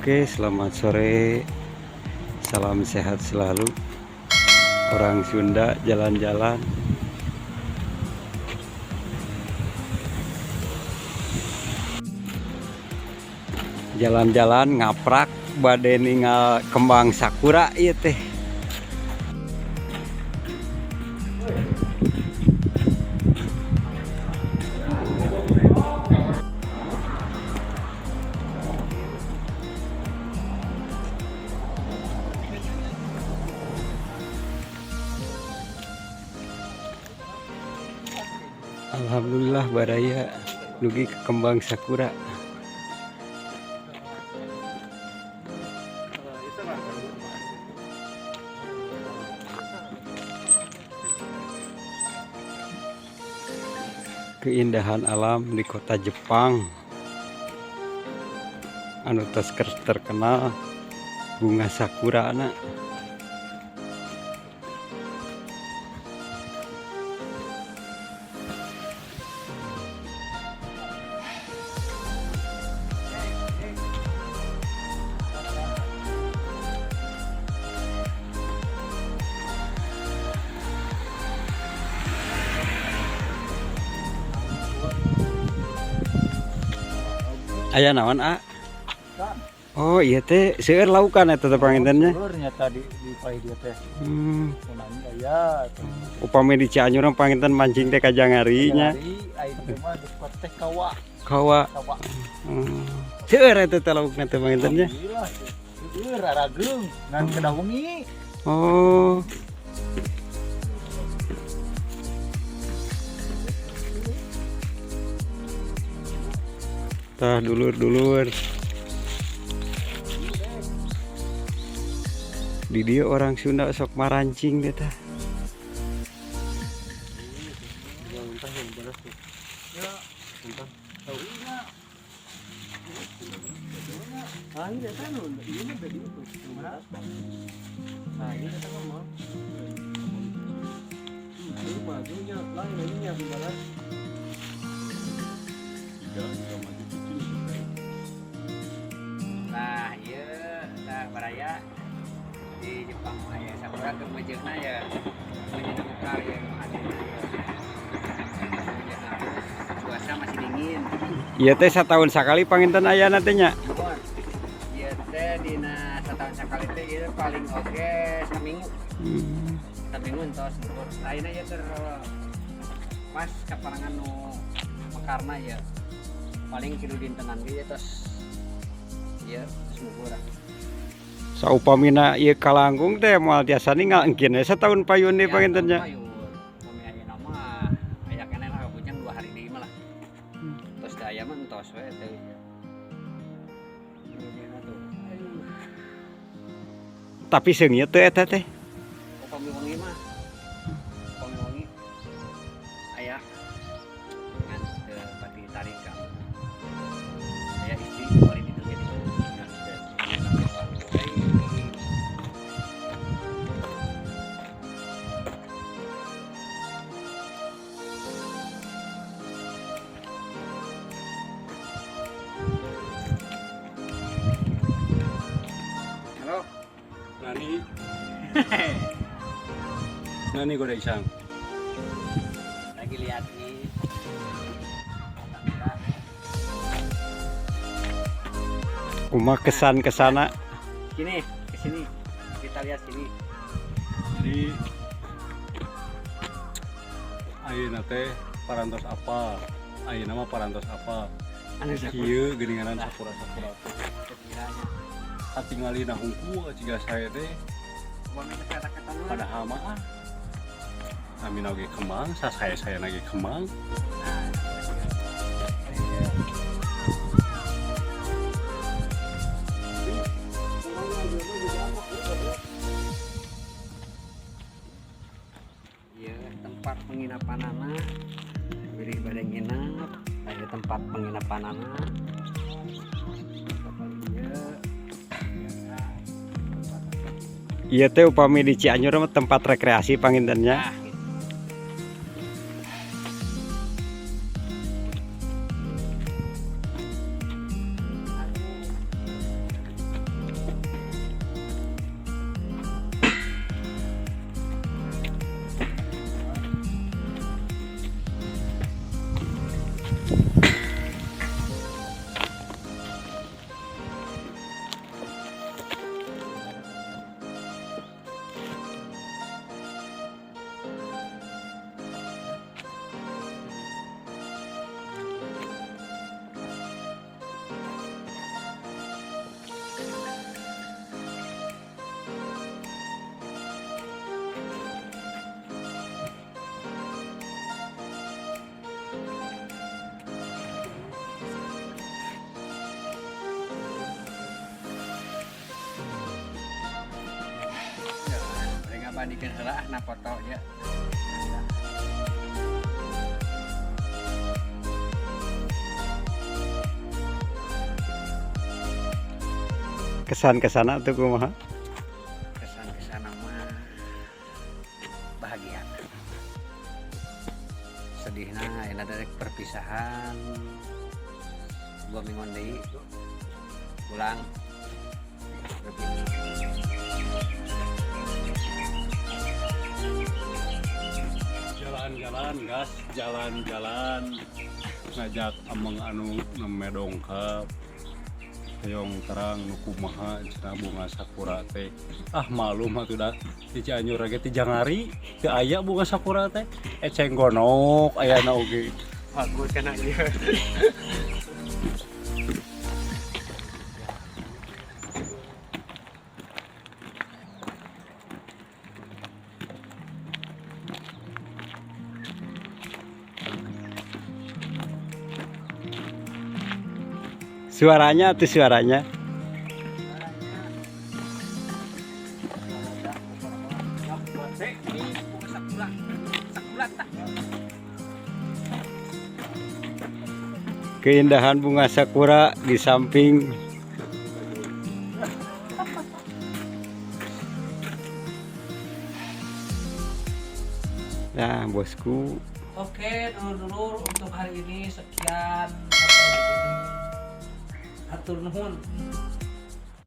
Oke, selamat sore. Salam sehat selalu. Orang Sunda jalan-jalan. Jalan-jalan ngaprak bade ningal kembang sakura ieu teh. Alhamdulillah, baraya, dugi ke kembang sakura. Keindahan alam di kota Jepang anu tos terkenal bunga sakura na. Aya naon, a? Oh, iya teh seueur laukan eta teh panginten nya. Seueur nyata di palih dieu teh. Tsunami aya teh. Upami di Cianjur mah panginten mancing teh ka jangari nya. Jangari, aya di mah di teh kawa. Kawa. Kawa. Seueur eta teh laukna teh panginten nya. Alhamdulillah. Seueur arageung ngan kedah wengi. Oh. Tah, dulur-dulur. Di dieu orang Sunda sok marancing deh tah. Ah, ini eta nu ieu mah bedi itu. Nah, ini eta mah. Itu majunya lain ini nya balas. Nah, iya, nah baraya di Jepang mah aya sakura keur meujeuhna ya. Meujeuhna mekar ya adina ya. Meujeuhna terus cuaca masih dingin. Ieu teh satahun sakali panginten ayana teh nya. Muhun. Ieu teh dina satahun sakali teh ieu paling oge saminggu. Saminggu entos luhur. Ayeuna ieu keur pas kaparangan nu mekarna ya. Paling 3 dintenan ge ieu tos ieu tos muhur. Saupamina ieu kalangkung teh moal tiasa ningal engkin we satahun payun deui Ya, panginten nya. tahun payun. Upami ayeuna mah aya keneh lah kabujang 2 hari deui mah lah. Tos da aya mah entos we teh. Meujeuhna tuh. Aduh. Tapi seungit teu eta teh? Upami wengi mah. Upami wengi aya ngan teu pati tarik ka. Aya istri paling itu jadi ngan teu sampai. Halo. Nani? Nani goda isang? Lagi lihat nih. Kumaha kesan kesana? Sini, ke sini. Kita lihat sini. Jadi ayeuna teh parantos apa? Ayeuna mah parantos apa? Anu sakura. Kieu geuninganan sakura-sakura. Sekiranya. Katingalina hungkul ciga saya teh. Upami kata-kata mah. Padahal mah ah. Amin oge kembang, sasaya-saya ge kembang. Nah, iya. Iya, tempat penginapan anak. Bilih bade nginap, ada tempat penginapan anak. Iya. Biasa. Ieu teh upami di Cianjur mah tempat rekreasi panginten nya. Nah, gitu. Diabadikeun heula ah na foto ya. Kesan-kesana tuh kumaha? Kesan-kesan mah bahagia. Sedihna ayeuna dari perpisahan 2 minggu deui pulang. Jalan-jalan gas, jalan-jalan ngajak ameng anu nembe dongkap, hoyong terang nu kumaha cenah bunga sakura teh. Ah, malum atuh da di Cianjur ge ti jangari teu aya bunga sakura teh, eceng gondok ayana oge. Bagus kan ieu. Suaranya tuh suaranya. Ini bunga sakura. Sakura tah. Keindahan bunga sakura di samping Nah, bosku. Oke, dulur-dulur, untuk hari ini sekian sampai di sini. Hatur nuhun.